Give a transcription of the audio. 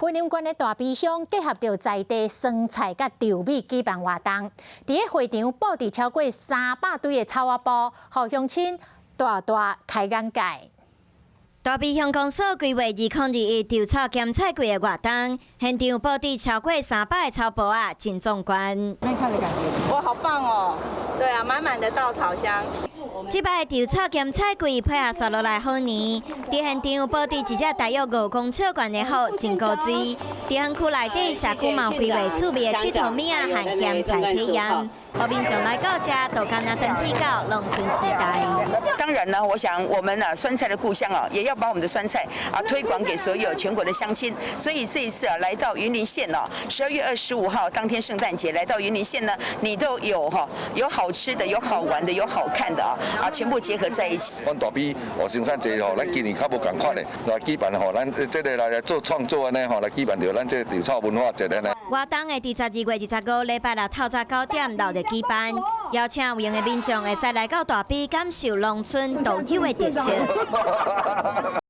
雲林縣的大埤鄉結合著在地酸菜佮稻米舉辦活動，佇咧會場佈置超過300堆的草仔埔，予鄉親大大開眼界。大埤鄉公所規劃2021稻草鹹菜季的活動，現場佈置超過300個草埔仔，真壯觀。那看的感覺，哇，好棒哦！對啊，滿滿的稻草香。這擺稻草鹹菜季配合煞落來好年，佇現場佈置一隻大約5公尺懸的虎，真古錐。佇園區內底社區嘛有規劃趣味的𨑨迌物仔和鹹菜體驗，予民眾來到這都敢若轉去到農村時代。當然呢，我想我們啊酸菜的故鄉啊，也要把我們的酸菜啊推廣給所有全國的鄉親。所以這一次啊，來到雲林縣哦，12月25號當天聖誕節來到雲林縣呢，你都有哈有好吃的，有好玩的，有好看的啊啊，全部結合在一起。阮大埤哦生產這吼，咱今年較無仝款的來舉辦吼，咱這个來做創作按呢吼，來舉辦著咱這稻草文化節按呢。活動會佇12月25禮拜六透早9點鬧熱舉辦，邀請有閒的民眾會使來到大埤感受農村獨有的特色。